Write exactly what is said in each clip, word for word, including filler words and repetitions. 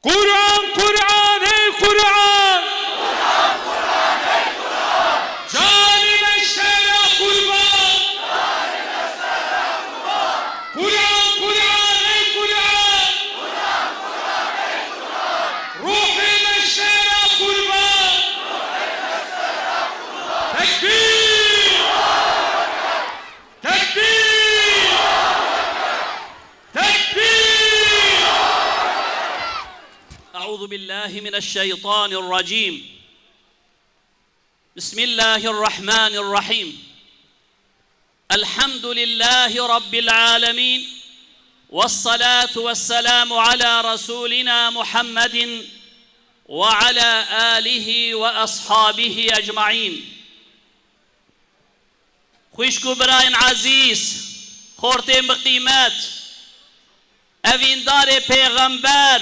Kur'an, Kur'an, ey Kur'an! Canê me ji te re qurban! Kur'an, Kur'an, ey Kur'an! Ruhê me ji te re qurban! Tekbîr! Tekbîr! تكبير! أعوذ بالله من الشيطان الرجيم. بسم الله الرحمن الرحيم. الحمد لله رب العالمين، والصلاة والسلام على رسولنا محمد وعلى آله وأصحابه أجمعين. Xwişk û birayên ezîz, xortên bi qîmet, evîndarê pêxember,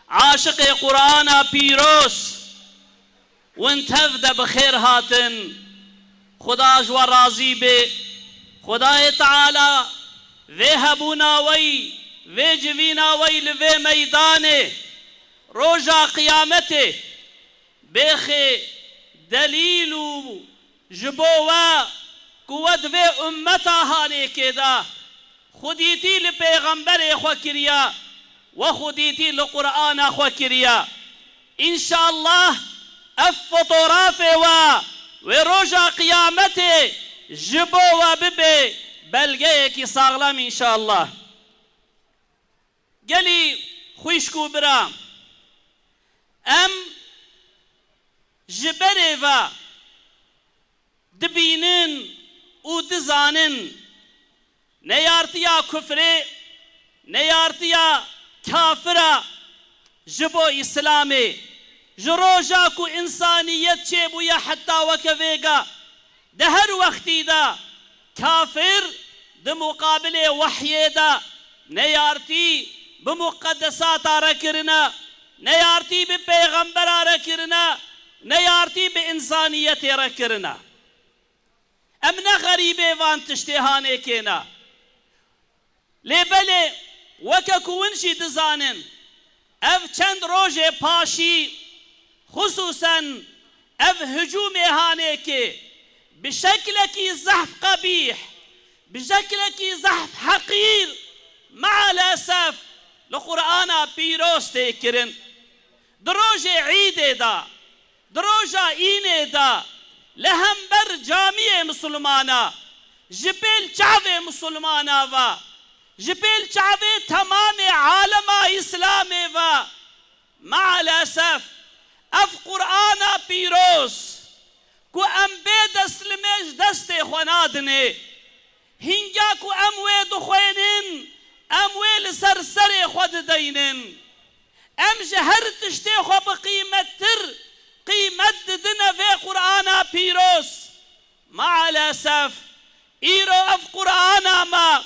aşiqê Qur'ana pîroz, win tev de bi xêr hatin. Xuda ji we razî be. Xwedayê Teala vê hebûna we yî, vê civîna we yî li vê meydanê, roja qiyametê, bêxê delîl û ji bo we ku we di vê ummeta hanêkê de xwedîtî li pêxemberê xwe kiriye, we xwedîtî li Qur'ana xwe kiriye. Înşallah ev fotografê we wê roja qiyametê ji bo we bibe belgeyekî saxlem înşallah. Gelî xwişk û bira, em ji berê ve dibînin û dizanin neyartiya kufrê, neyartiya kafira ji bo Îslamê, ji roja ku însaniyet çêbûye heta weke vêga, di her wextî de kafir di muqabilê wehyê de neyartî bi muqedesata re kirine, neyartî bi pêxembera re kirine, neyartî bi însaniyetê re kirine. Em ne xerîbê van tiştê hanêkê ne. Lê belê, weke ku win jî dizanin, ev çend rojê paşî, xisûsen ev hicûmê hanêkê bi şeklekî zehf qebîh, bi şeklekî zehf heqîr, mealesef li Qur'ana pîroz tê kirin. Di rojê Îdê de, di roja înê de li hember camiyê misilmana, ji pêl çavê misilmana ve, ji pêl çavê temamê alema Îslamê ve, mealesef ev Qur'ana pîroz ku em bê deslimê ji destê xwe nadinê, hînga ku em wê dixwênin, em wê li ser serê xwe dideynin. Em ji her tiştê xwe bi qîmettir qîmet didine vê Qur'ana pîroz. Maalesef, îro ev Qur'ana me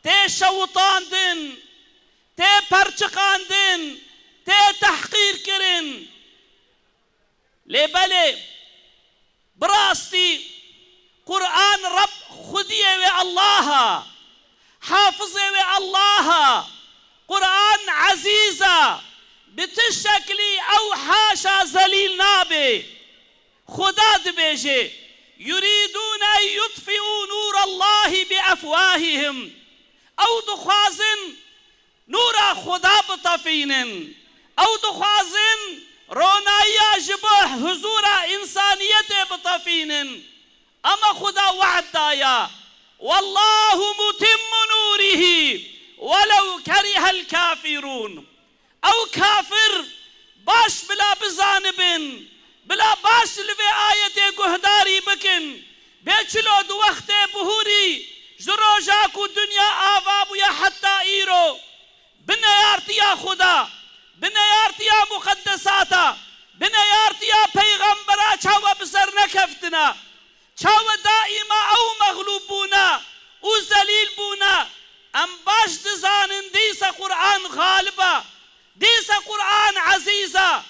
tê şewitandin, tê perçiqandin, tê tehqîr kirin. Lê belê, bi rastî Qur'an Reb xwediyê wê Allah e, hafizê wê Allah e. Qur'an ezîz e, bi ti şeklî ew haşa zelîl nabe. Xuda dibêje, "Yuridûne en yutfiû nûrallahi bi efwahihim." Ew dixwazin nûra Xuda bitefînin. Ew dixwazin ronayiya ji bo huzûra însaniyetê bitefînin. Ama Xuda we'd daye, "Wallahu mutimmu nûrihi welew kerihel kafirûn." Ew kafir baş bila bizanibin, bila baş li vê ayetê guhdarî bikin. Bê çilo di wextê bihûrî, ji roja ku dinya ava bûye heta îro, bi neyartiya Xuda, bi neyartiya muqeddesata, bi neyartiya peyxembera çawa bi ser nekeftine? Çawa daîma ew mexlûb bûne û zelîl bûne? Em baş dizanin dîsa Qur'an xalib e, dîsa Qur'an ezîz e,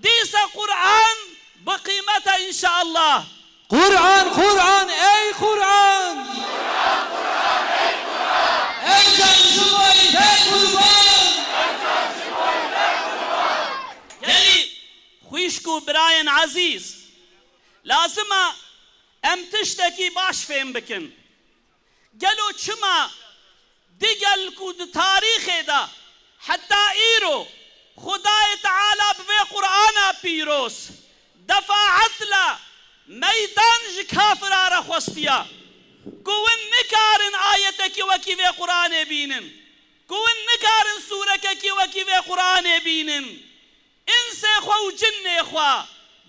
dîsa Qur'an bi qîmet e înşallah. Qur'an, Qur'an, ey Qur'an! Ev can ji bo te qurban! Birayên ezîz, lazim e em tiştekî baş fêm bikin. Gelo çima digel ku di tarîxê de heta îro Xwedayê Teala bi vê Qur'ana pîroz defaetle meydan ji kafira re xwestiya ku win nikarin ayetekî wekî vê Qur'anê bînin, ku win nikarin sûrekekî wekî vê Qur'anê bînin. Însê xwe û cinnê xwe,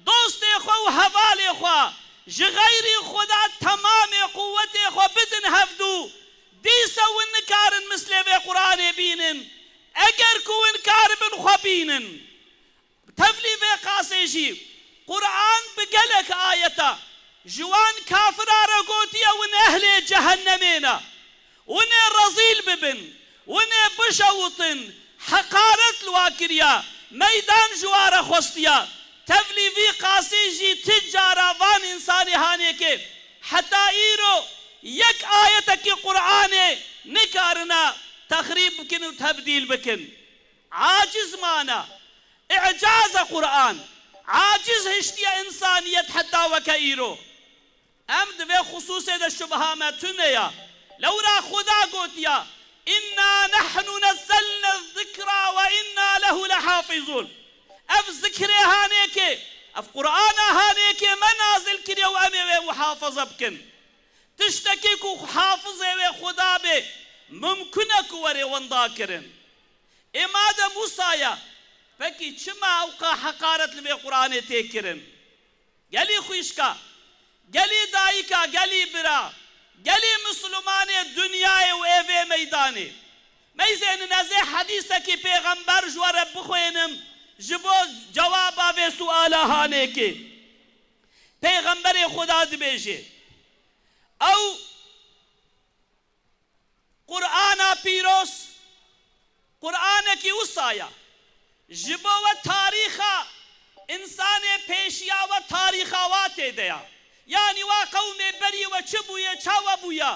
dostê xwe û hevalê xwe ji xeyrî Xuda temamê quwetê xwe bidin hevdû, dîsa win nikarin mislê vê Qur'anê bînin. Eger ku win karibin xwe bînin. Tevlî vê qasê jî Qur'an bi gelek ayeta ji wan kafira re gotiye, win ehlê cehennemê ne. Winê rezîl bibin, winê bişewitin, heqaret li wa kiriya, meydan ji wa re xwestiya. Tevlî vî qasî jî ti cara van însanê hanêkê heta îro yek ayetekî Qur'anê nikarine texrîb bikin û tebdîl bikin. Aciz mane. Îcaze Qur'an. Aciz hiştiye însaniyet heta weke îro. Em di vê xisûsê de şubha me tune ya. Lewra Xuda gotiya, "Inna nahnu nezzelne zikra ve inna lehu lehafizun." Ev zikrê hanêkê, ev Qur'ana hanêkê me nazil kiriye û em ê wê muhafaza bikin. Tiştekî ku hafizê wê Xuda bê, mimkun e ku were wenda kirin. Ê madem wisa ye, pekî çima ewqa heqaret li vê Qur'anê tê kirin? Gelî xwîşka, gelî dayika, gelî bira, gelî Mislimanê dinyayê û ê vê meydanê. Meyzênin ez ê hedîsekî pêxember ji we re bixwênim, ji bo cewaba vê suala hanêkê. Pêxemberê Xuda dibêje, ew Qur'ana pîroz, Qur'anekî wisa ye. Ji bo we tarîxa însanê pêşiya we, tarîxa wa tê de ye. Yanî wa qewmê berî we çi bûye, çawa bûye?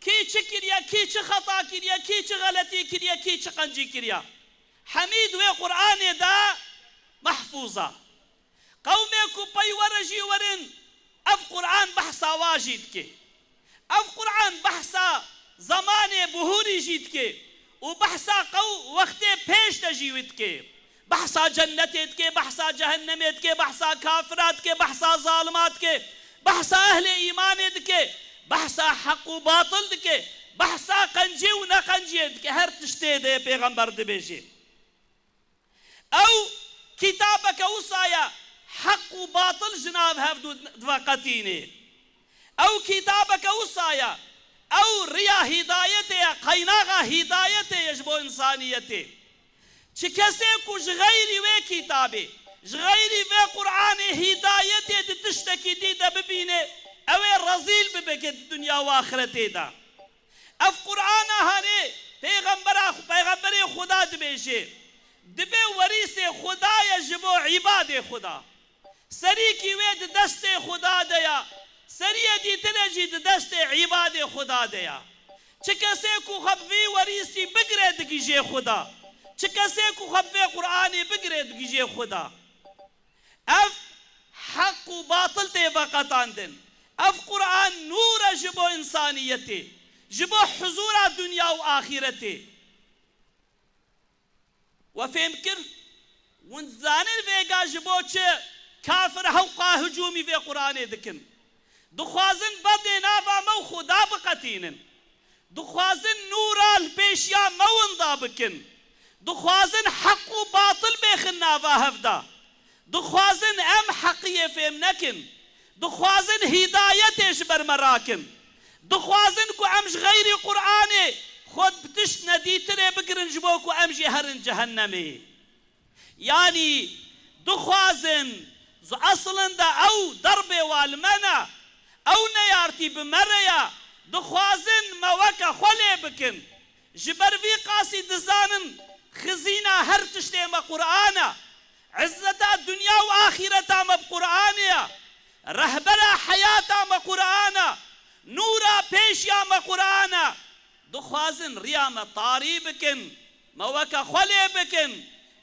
Kî çi kiriye, kî çi xeta kiriye, kî çi xeletî kiriye, kî çi qencî kiriye? Hemî di wê Qur'anê de mehfûz e. Qewmê ku pey we re jî werin, ev Qur'an behsa wa jî dike. Ev Qur'an behsa zemanê bihûrî jî dike û behsa qew wextê pêş de jî wî dike. Behsa cennetê dike, behsa cehennemê dike, behsa kafira dike, behsa zalima dike, behsa ehlê îmanê dike, behsa heq û batil dike, behsa qencî û neqenciyê dike. Her tiştê de yê pêxember dibêje. Ew kîtabeke wisa ye, heq û batil ji nav hev du diveqetînê. Ew kîtabeke wisa ye, ew riya hîdayetê ye, qeynaxa hîdayetê ye ji bo însaniyetê. Çi kesê ku ji xeyrî wê kîtabê, ji xeyrî vê Qur'anê hîdayetê di tiştekî dî de bibîne, ew ê rezîl bibe di dinya û axiretê de. Ev Qur'ana hanê pêxembera xwe, pêxemberê Xuda dibêje, dibe werîsê Xuda ye ji bo îbadê Xuda. Serîkî wê di destê Xuda de ya, seriyê dîtine jî di destê îbadê Xuda de ya. Çi kesê ku xwe bi vî werîsî bigire digihîje Xuda. Çi kesê ku xwe bi vê Qur'anê bigire digihîje Xuda. Ev heq û batil tê veqetandin. Ev Qur'an nûr e ji bo însaniyetê, ji bo huzûra dinya û axîretê. We fêm kir? Hûn dizanin vêga ji bo çi kafir hewqa hicûmî vê Qur'anê dikin? Dixwazin bedê nava me û Xuda biqetînin. Dixwazin nûra li pêşiya me winda bikin. Dixwazin heq û batil bêxin nava hev de. Dixwazin em heqiyê fêm nekin. Dixwazin hîdayetê ji ber me rakin. Dixwazin ku em ji xeyrî Qur'anê xwe bi tişt nedîtirê bigirin ji bo ku em jî herin cehennemê. Yanî dixwazin, zi eslin de ew derbê wa li me ne, ew neyartî bi me re ye, dixwazin me weke xwe lê bikin. Ji ber vî qasî dizanin xizîna her tiştê me Qur'an e. Izzeta dinya û axîreta me bi Qur'anê ye. Rehbera heyata me Qur'an e. Nûra pêşiya me Qur'an e. Dixwazin riya me tarî bikin, me weke xwe lê bikin.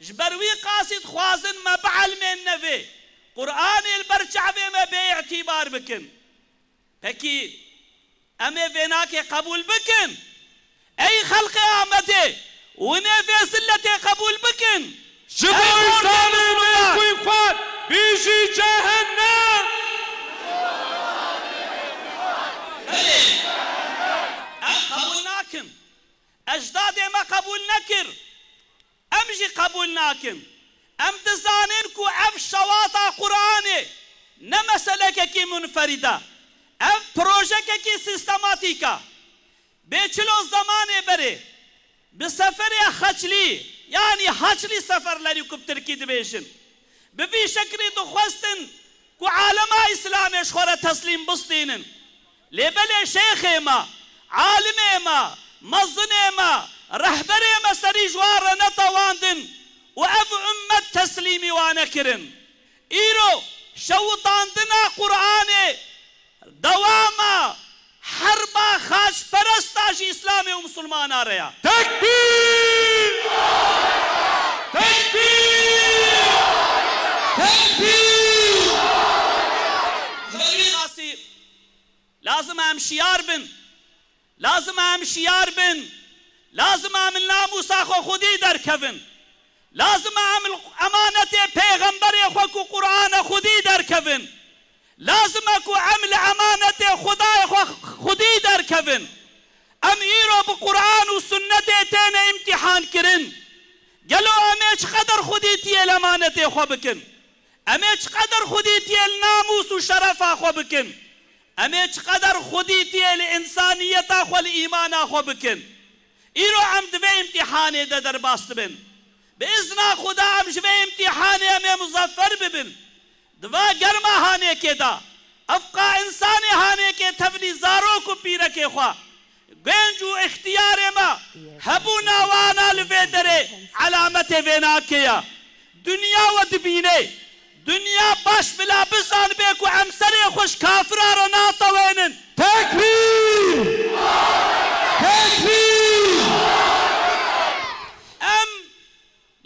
Ji ber wî qasî dixwazin me bielmênine vê. Qur'anê li ber çavê me bê îtîbar bikin. Pekî em ê vênakê qebûl bikin? Ey xelqê Amedê, hûn ê vê zilletê qebûl bikin? Ji bo Ey xortê Îslamê Misliman! Bêxwî xwar, bijî cehennem! Belê, em qebûl nakin. Ecdadê me qebûl nekir. Em jî qebûl nakin. Em dizanin ku ev şewata Qur'anê ne meselekekî munferîd e. Ev projekekî sîstematîk e. Bê çilo zemanê berê bi seferê xeçlî, yanî haçlî seferlerî ku bi tirkî dibêjin, bi vî şeklî dixwestin ku alema Îslamê ji xwe re teslîm bistînin. Lê belê şêxê me, alimê me, mezinê me, rehberê me serî ji wan re netewandin û ev ummet teslîmî wan nekirin. Îro şewitandina Qur'anê dewama herba xaçperesta ji Îslamê û Misilmana re ya. Tekbîr! Tekbîr! Tekbîr! Ji ber wî qasî lazim e em şiyar bin. Lazim e em şiyar bin. Lazim e em li namûsa xwe xwedî derkevin. Lazim e em li emanetê pêxemberê xwe ku Qur'an e xwedî derkevin. Lazim e ku em li emanetê Xwedayê xwe xwedî derkevin. Em îro bi Qur'an û sunnetê têne îmtîhan kirin. Gelo em ê çiqeder xwedîtiyê li emanetê xwe bikin? Em ê çiqeder xwedîtiyê li namûs û şerefa xwe bikin? Em ê çiqeder xwedîtiyê li însaniyeta xwe, li îmana xwe bikin? Îro em di vê îmtîhanê de derbas dibin. Bi izna Xuda em ji vê îmtîhanê em ê muzeffer bibin. Di va germa hanêkê de, efqa însanê hanêkê tevlî zarok û pîrekê xwe, genc û îxtiyarê me hebûna wana li vê derê elametê vênakê ye. Dinya we dibîne. Dinya baş bila bizanibe ku em serê xwe ji kafira re natewênin. Tekbîr! Tekbîr! Em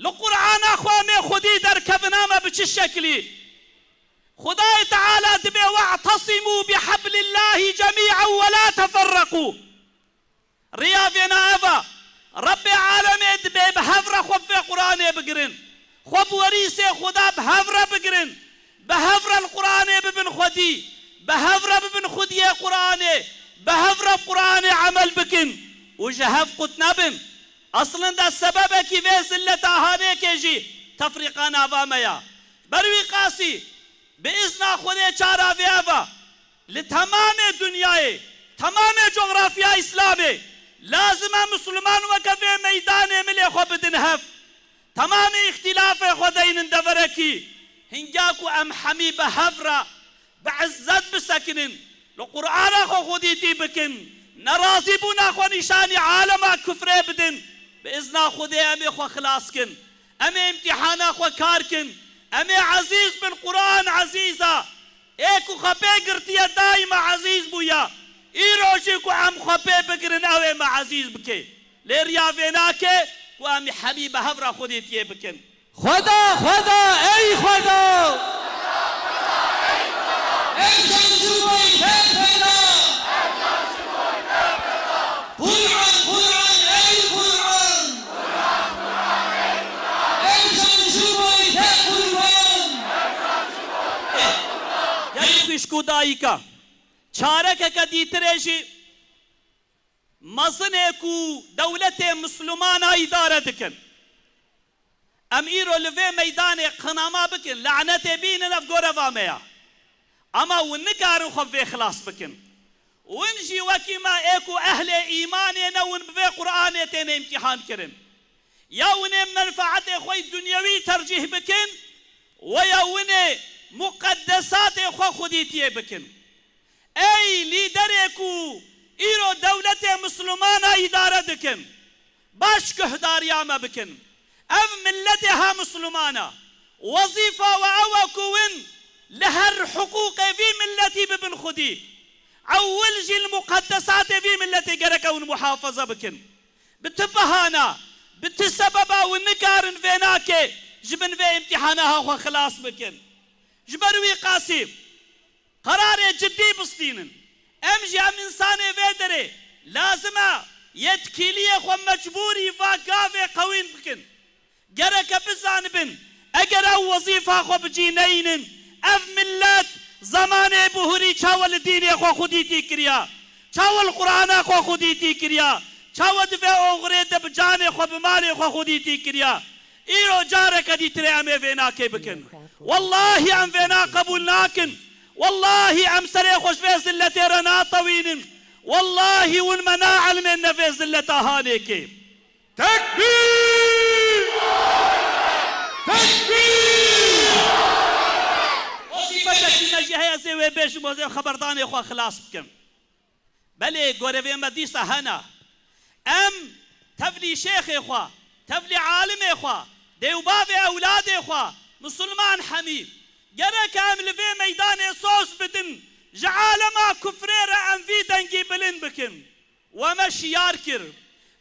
li Qur'ana xwe em ê xwedî derkevin, ama bi çi şeklî? Xwedayê Teala dibê: "We'tesimû biheblillahî cemî'en we la teferreqû." Riya vêna ev e. Rebbê alemê dibê bi hev re xwe bi vê Qur'anê bigirin. Xwe bi werîsê Xuda bi hev re bigirin. Bi hev re li Qur'anê bibin xwedî. Bi hev re bibin xwediyê Qur'anê. Bi hev re bi Qur'anê emel bikin. Û ji hev qut nebin. Eslinde sebebekî vê zilleta hanêkê jî tefrîqa nava me ya. Ber wî qasî, bi izna Xwedê çara vê ev e. Li temamê dinyayê, temamê cografya Îslamê, lazim e Misliman weke vê meydanê milê xwe bidin hev. Temamê îxtîlafê xwe deynin deverekî. Hinga ku em hemî bi hev re bi izzet bisekinin, li Qur'ana xwe xwedîtî bikin, nerazîbûna xwe nîşanî alema kufrê bidin, bi izna Xwedê em ê xwe xilas kin. Em ê îmtîhana xwe kar kin. Em ê ezîz bin, Qur'an ezîz e. Ê ku xwe pê girtiye daîma ezîz bûye. Îro jî ku em xwe pê bigirin, ew ê me ezîz bike. Lê riya vê nake ku em hemî bi hev re xwedîtiyê bikin. Xweda, Xweda, ey Xweda! Ey can ji bo te feda! Qur'an, Qur'an, ey Qur'an! Ey can ji bo te qurban! Gelî xwişk û dayika, çarekeke dîtirê jî mezinê ku dewletê Mislimana îdare dikin. Em îro li vê meydanê qinama bikin, lanetê bînin, ev goreva me ya. Ama hûn nikarin xwe bi vê xilas bikin. Hûn jî wekî me ê ku ehlê îmanê ne, hûn bi vê Qur'anê têne îmtîhan kirin. Ya hûn ê menfaetê xwe yê dunyewî tercîh bikin, we ya hûn ê muqeddesatê xwe xwedîtiyê bikin. Ey lîderê ku îro dewletê Mislimana îdare dikin, baş guhdariya me bikin. Ev milletê ha Misliman e. Wezîfa we ew e ku hûn li her hiqûqê vî milletî bibin xwedî. Ewil jî li muqeddesatê vî milletê gerek e hûn muhafaza bikin. Bi ti behana, bi ti sebeba hûn nikarin vê nake ji bin vê îmtîhana ha xwe xilas bikin. Ji ber wî qasî qerarê cidî bistînin. Em jî em însanê vê derê lazim e yetkîliyê xwe mecbûrî va gavê qewîn bikin. Gereke bizanibin, eger ew wezîfa xwe bi cî neyînin, ev millet zemanê buhurî çawa li dînê xwe xwedîtî kiriya, çawa li Qur'ana xwe xwedîtî kiriya, çawa di vê oxirê de bi canê xwe, bi malê xwe xwedîtî kiriya. Îro careke dîtirê em ê vênakê bikin. Wellahî em vêna qebûl nakin. Wellahî em serê xwe ji vê zilletê re natewînin. Wellahî hûn me naelimên ne vê zilleta hanêkê. Tekbîr! Tekbîr! Wezîfetekî me jî heye, ez ê wê bêjim, ez ê xeberdanê xwe xilas bikim. Belê, gorevê me dîsa hene. Em tevlî şêxê xwe, tevlî alimê xwe, dê û bavê ewladê xwe, misilman hemî, gerek em li vê meydanê soz bidin, ji alema kufrê re em vî dengî bilind bikin. We me şiyar kir.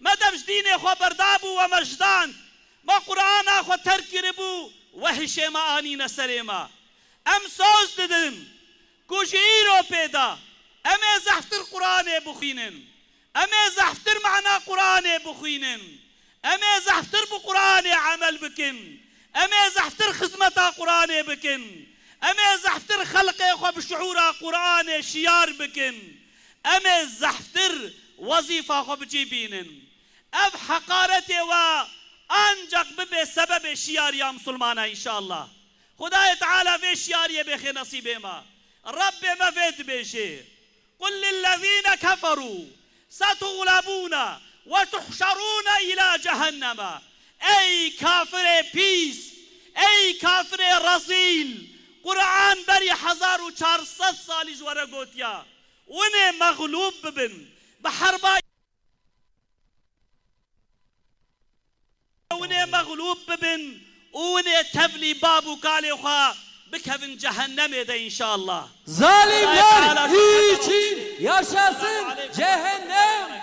Me dev ji dînê xwe berdabû, we me jidand. Me Qur'ana xwe terk kiribû, we hişê me anîne serê me. Em soz didin ku ji îro pê de em ê zehftir Qur'anê bixwînin. Em ê zehftir mana Qur'anê bixwînin. Em ê zehftir bi Qur'anê emel bikin. Em ê zehftir xizmeta Qur'anê bikin. Em ê zehftir xelqê xwe bi şiûra Qur'anê şiyar bikin. Em ê zehftir wezîfa xwe bi cî bînin. Ev heqaretê we ancaq bibe sebebê şiyariya misilmana înşallah. Xwedayê Teala vê şiyariyê bêxê nesîbê me. Rebbê me vê dibêje: قل للذين كفروا ستغلبون وتحشرون إلى جهنم. Ey kafirê pîs, ey kafirê rezîl, Qur'an berî hezar û çar sed salî ji we re gotiya, hûn ê mexlûb bibin, bi herba hûn ê mexlûb bibin û hûn ê tevlî bab û kalê xwe bikevin cehennemê de înşallah. Zalimler için yaşasın cehennem!